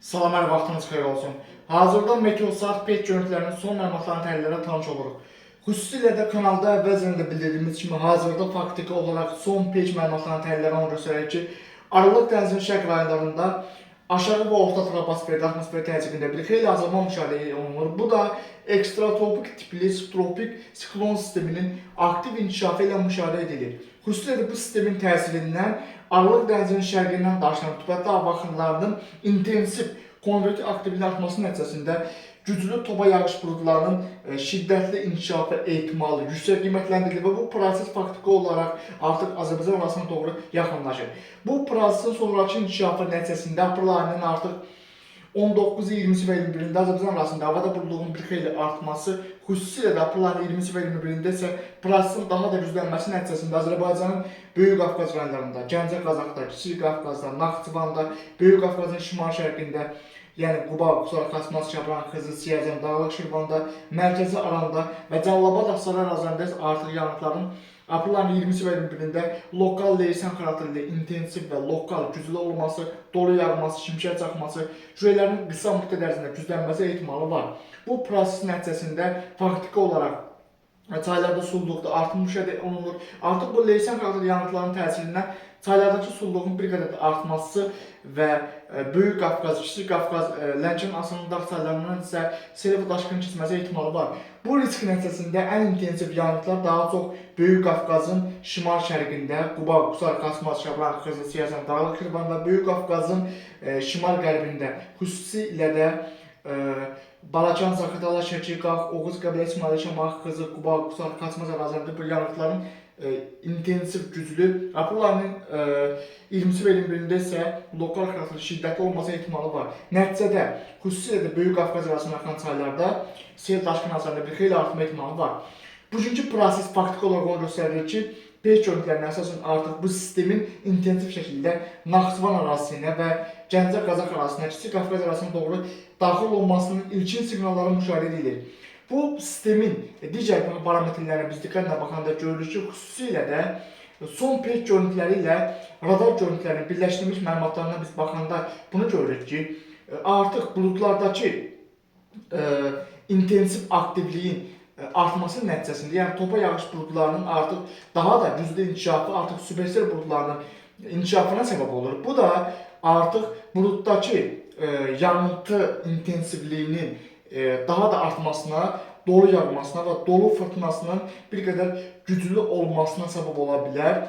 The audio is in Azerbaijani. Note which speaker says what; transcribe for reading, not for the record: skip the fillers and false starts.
Speaker 1: Salam, hər vaxtınız xeyir olsun. Hazırda Meteosat peyk görüntülərinin son məlumatlarını təhlillərə tanış oluruq. Xüsusilə də kanalda əvvəlcədən də bildirdiyimiz kimi hazırda faktiki olaraq son peyk məlumatlarını təhlillərə onu göstərir ki, Aralıq dənizinin şərq rayonlarında aşağı və orta troposferdə atmosfer təzyiqində bir xeyli azalma müşahidə olunur. Bu da ekstratropik tipli subtropik siklon sisteminin aktiv inkişafı ilə müşahidə edilir. Xüsusilə də bu sistemin təsirindən Aralıq dənizinin şərqindən daşınan rütubətli hava axınlarının intensiv konvektiv aktivliyin artması nəticəsində güclü toba yağış buludlarının şiddətli inkişafı ehtimalı yüksək qiymətləndirilir və bu proses faktiki olaraq artıq Azərbaycan arasına doğru yaxınlaşır. Bu prosesin sonrakı inkişafı nəticəsində aprel ayının artıq 19-u, 20-si və 21-də Azərbaycan arasında havada buludluğun bir xeyli artması, xüsusilə də aprel ayının 20-si və 21-də isə prosesin daha da güclənməsi nəticəsində Azərbaycanın Böyük Qafqaz rayonlarında, Gəncə, Qazaxda, Kiçik Qafqazda, Naxçıvanda, Böyük Qafqazın şimal-şərqində, yəni Quba, Qusar, Xaçmaz, Şabran, Xızı, Siyazan, Dağlıq Şirvanda, Mərkəzi Aranda və Cəlilabad, Ağsaray ərazilərində artıq yanıqların aprel ayının 20-si və 21-də lokal leysan xarakterli intensiv və lokal güclü olması, dolu yağması, şimşək çaxması, küləklərin qısa müddət ərzində güclənməsi ehtimalı var. Bu proses nəticəsində faktiki olaraq çaylarda sululuqda artım müşahidə olunur. Artıq bu leysan xarakterli yanıqların təsirindən çaylardakı sululuğun bir qədər də artması və Böyük Qafqaz, Kiçik Qafqaz, Lənkəran Aslanın dağ çaylarından isə sel və daşqın keçməsi ehtimalı var. Bu risk nəticəsində ən intensiv yanıqlar daha çox Böyük Qafqazın şimal-şərqində, Quba, Qusar, Xaçmaz, Şabran, Xızı, Siyazan, Dağlıq Şirvan və Böyük Qafqazın şimal-qərbində, xüsusilə də Balacan, Zaqatala, Şəki, Qax, Oğuz, Qəbələ, İsmayıl, Şamaxı, Xızı, Quba, Qusar, Xaçmaz ərazilərində bu yanıqların intensiv güclü, aprel ayının 20-si və 21-də isə lokal xarakterli şiddətli olması ehtimalı var. Nəticədə, xüsusilə də Böyük Qafqaz arasında axan çaylarda sel daşqın hasarında bir xeyli artma ehtimalı var. Bugünkü proses faktiki olaraq onu göstərir ki, peyk görüntülərinə əsasən artıq bu sistemin intensiv şəkildə Naxçıvan ərazisinə və Gəncə-Qazax ərazisinə, Kiçik Qafqaz ərazisinə doğru daxil olmasının ilkin siqnalları müşahidə edilir. Bu sistemin digər parametrlərinə biz diqqətlə baxanda görürük ki, xüsusilə də son peyk görüntüləri ilə radar görüntülərinin birləşdirilmiş məlumatlarına biz baxanda bunu görürük ki, artıq buludlardakı intensiv aktivliyin artması nəticəsində, yəni topa yağış buludlarının artıq daha da güclü inkişafı artıq supersel buludlarının inkişafına səbəb olur. Bu da artıq buluddakı yanıntı intensivliyinin daha da artmasına, dolu yağmasına və dolu fırtınasının bir qədər güclü olmasına səbəb ola bilər.